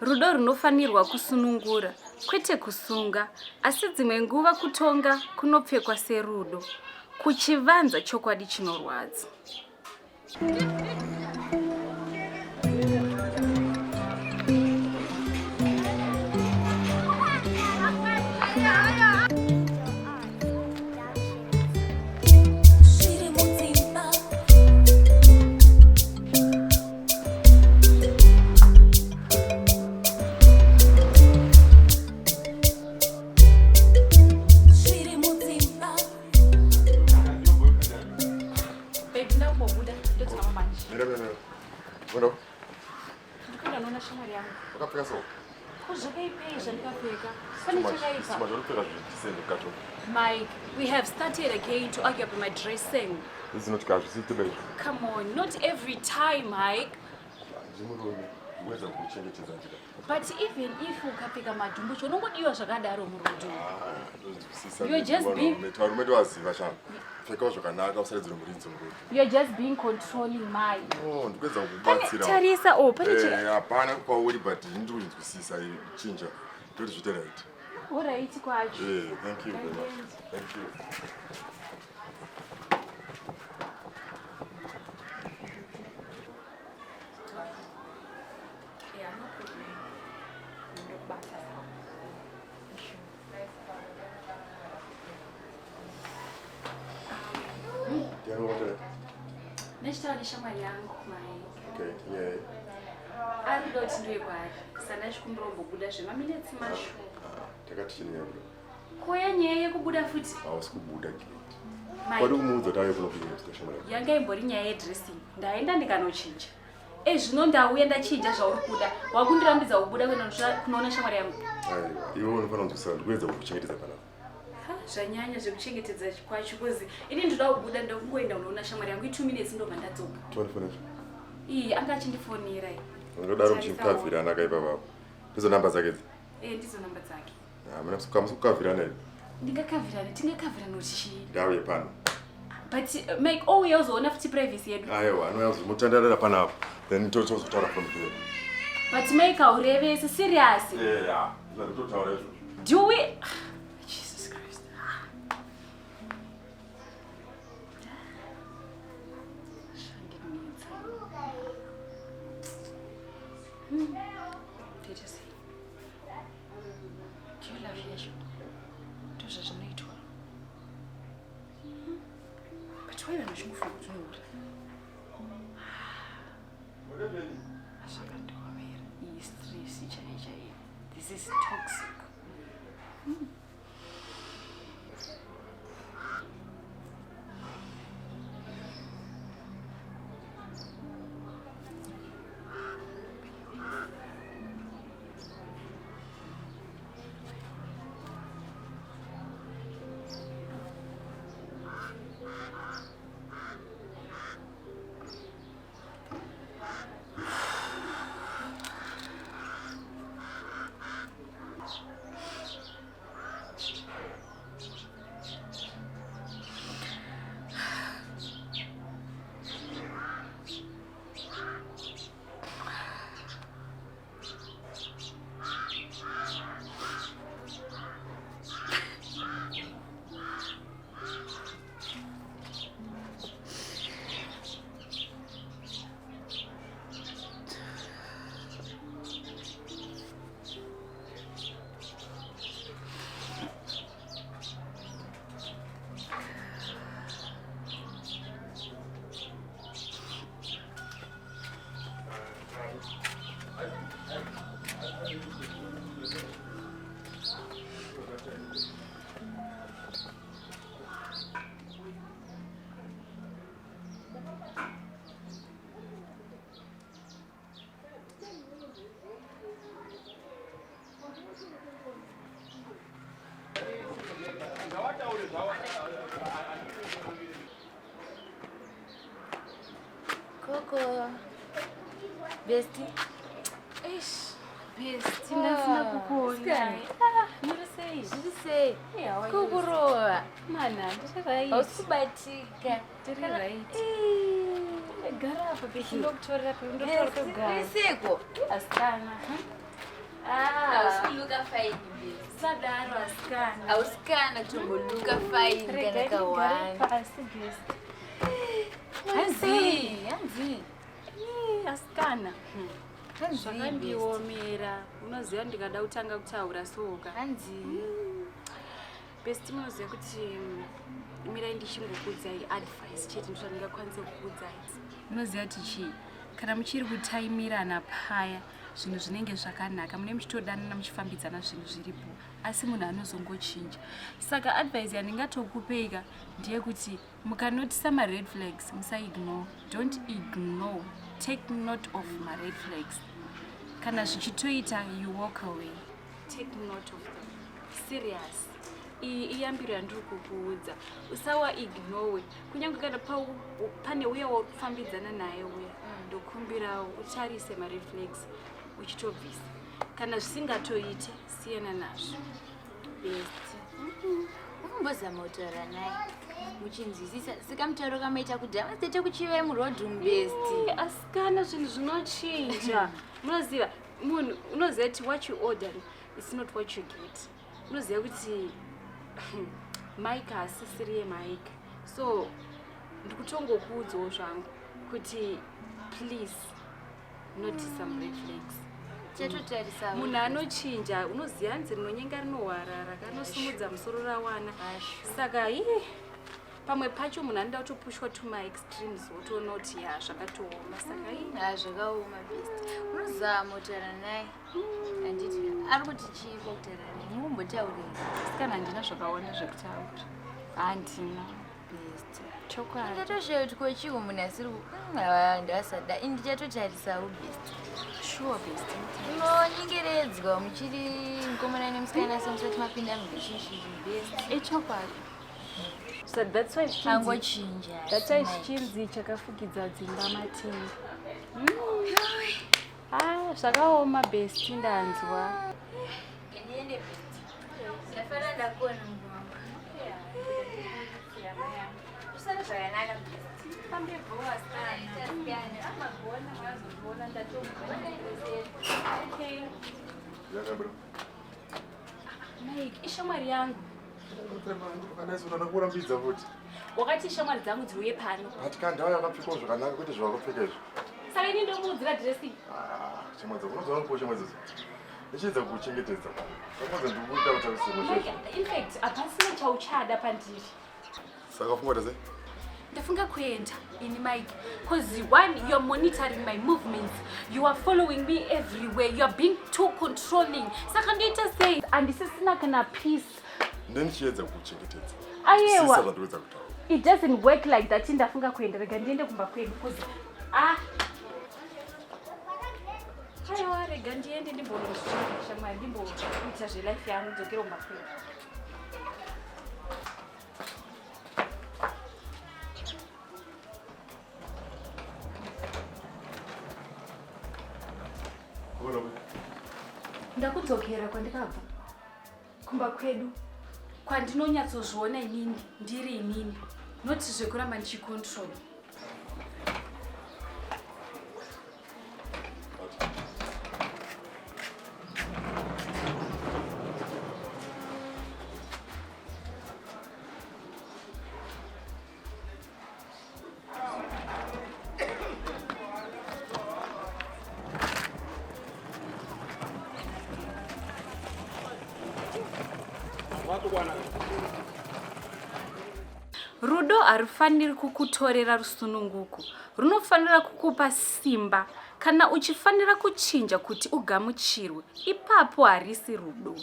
Rudo runofanirwa kusunungura, kwete kusunga, asi dzimwe nguva kutonga kunopfekwa serudo, kuchivanza chokwadi chinorwadza. Wakapfeka so? Ko zvakaipei zvandikapfeka? Pane chakaipa. Mike, we have started again to argue about my dressing. This is not casual. This is Come on, not every time, Mike. Ndimurume, weza kuchengetedza ndika. But even if ukapfeka madhumbucho unongodiwa zvakadaro murudo. Ah, You're just being varume tovaziva shama. Pfekawo zvakanaka usaredzere murinzi murudo. You're just being controlling Mike. Oh, ndikuedza kukubatsira. Tarisa oh, pane eh, hapana kwauri but ndiri kunzwisisa chinja. Ndoti zviite right. Alright kwacho. Eh, thank you very much. Thank you. Ndichitaura neshamwari yangu mai. Okay, yeah. Ari kuda kuti ndiuye kwaari. Saka ndachikumbira kumbobuda zvemaminetsi mashoma. Ah, takati chini yabuda. Koya nyaya yekubuda futi. Hausi kubuda gate. Kwadi kumuudza kuti auye kuno kunyaya shamwari. Yanga imbori nyaya yedressing. Ndaenda ndikanochinja. Ezvino ndauya ndachinja zvauri kuda. Wakundirambidza kubuda kuenda kunoona shamwari yangu. Aiwa, iwe unofanira kunzwisisa ndikuedza kukuchengetedza panapa. Zvanyanya zvekuchengetedza kwacho kozi ini ndoda kubuda ndokungoenda kunoona shamwari yangu i2 minutes ndobva ndadzoka. Tondifonera. Iyi anga achindifonera. Ungadaro muchikavhirana kaipa baba. Ndidzo namba dzake idzi. Eh, ndidzo namba dzake. Ah, muna kavhirana here? Ndingakavhirana, tingakavhirana kuti chii? Ndauye pano. But Mike, ouya uzoona futi privacy yedu. Aiwa, anouya kuzomutandarira panapa. Then tozotaura from there. But Mike, haurevesi serious. Yeah, ndatotaura izvozvo. Do we Jesus Christ. Zvandinetsa. Toita sei? Ndiyo love yacho. Ndozvazvinoitwa. But why vanhu vachingofunga kuti unohura? Zvakandiomera. Iyi stress chaiyo chaiyo. This is toxic. Koko. Bestie. Eish, bestie, ndasina kukuona. Ah, muri sei? Zviri sei? Hey, how are you? Kukurova. Mana, ndiri right. Hausi kubatika. Ndiri right. Gara apa bestie, ndokutorera pe, ndokutorera pekugara. Riseko. Asikana. Hausi kuluka fine best. Sadaro asikana. Hausi kana kutomboluka fine kana kawani. Pasi best. Hanzi, hanzi. Ii, Asikana. Hanzi best. Zvakandiomera. Unoziva ndikada kutanga kutaura soka. Hanzi. Best munoziva kuti mirai ndichingokuudzai advice chete ndozvandingakwanisa kukuudzai. Munoziva kuti chii? Kana muchiri kutaimirana paya zvinhu zvinenge zvakanaka mune muchitodanana muchifambidzana zvinhu zviripo asi munhu anozongochinja saka advice yandingatokupeika ndeyekuti mukanotisa mared flags musaignore don't ignore take note of mared flags kana zvichitoita you walk away take note of them serious iyi iyambiro yandiri kukuudza usawa ignore kunyange kana pane uya wauri kufambidzana naye uya ndokumbirawo utarise mared flags uchitobvisa kana zvisingatoite siyana nazvo Best. Unombozama kutaura naye muchinzwisisa sika mutauro kamaita kudhaya masete kuchiva muroad umu best. Asikana zvinhu zvinochinja munoziva munhu unoziva kuti what you order is not what you get unoziva kuti mike haasisiriye mike so ndikutongokuudzawo zvangu kuti please notice some red flags Chatotarisa. Munhu anochinja unoziva hanzi rinonyenga rinohwarara kanosimudza musoro rawana saka ii pamwe pacho munhu anoda kutopushwa to my extremes wotoona kuti ya zvakatooma saka ii Ha zvakaoma best. Unozama kutaura naye. Handiti ari kuti chii kwakutaura naye? Mumbotaurei. Sikana handina zvakawanda zvekutaura handina Best. Chokwadi. Ndatoshaya kuti ko chiwo munhu asiri ku ndasada. Ini ndichatotarisawo best. Sure best. Unonyengeredzwa muchiri mukomana nemusikana so musati mapinda murelationship best. Ichokwadi. So that's why zvichinzi Angochinja. that's why zvichinzi chakafukidza dzimba matenga. Ah, zvakaoma best ndanzwa. Ndiende best. Ndafara ndakuona mungu wangu. Usare zvakanaka best. Fambe bho asikana. Amagona mazokuona ndatomuka. Okay. Yanga bro. Mike, ishamwari yangu. Ndakurambidza futi. Wakati shamwari dzangu dziuye pano. Ati kana ndauya akapfekawo zvakanaka kwete zvawakapfeka izvi. Saka ini ndomuudzira dressing. Ah, shamwari dzako unozoona kupo shamwari idzodzo. Ndichiedza kukuchengetedza. Shamwari ndikuita kuti usimo Mike, in fact, hapasina chauchada pandiri. Saka wafunga kuti sei? Ndafunga kuenda ini Mike, cause one, you are monitoring my movements. You are following me everywhere. You are being too controlling. Saka ndoita sei? Handisisina kana peace. Ndenichiedza kukuchengetedza. Ayewa. Sisa zvandikuedza kutaura. It doesn't work like that. Ndafunga kuenda, rega ndiende kumba kwedu cause ah aiwa rega ndiende ndimbonozvitsvaga shamwari ndimboita zvelife yangu dzokera kumba kwedu. Ndakudzokera kwandikabva kumba kwedu kwandinonyatsozviona inini ndiri inini noti zvekuramba ndichicontrol. Rudo harufaniri kukutorera rusununguko, runofanira kukupa simba. Kana uchifanira kuchinja kuti ugamuchirwe, ipapo harisi rudo.